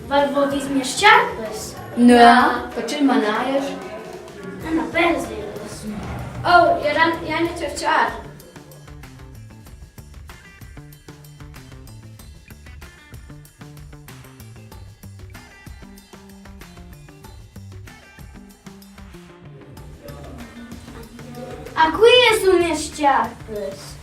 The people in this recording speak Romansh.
Vai vo vis mias scarpas? Na, perche manajas? Eu n'ha pers ellas. Oh, eu ran eu han tscherchar. A qui sun mias scarpas.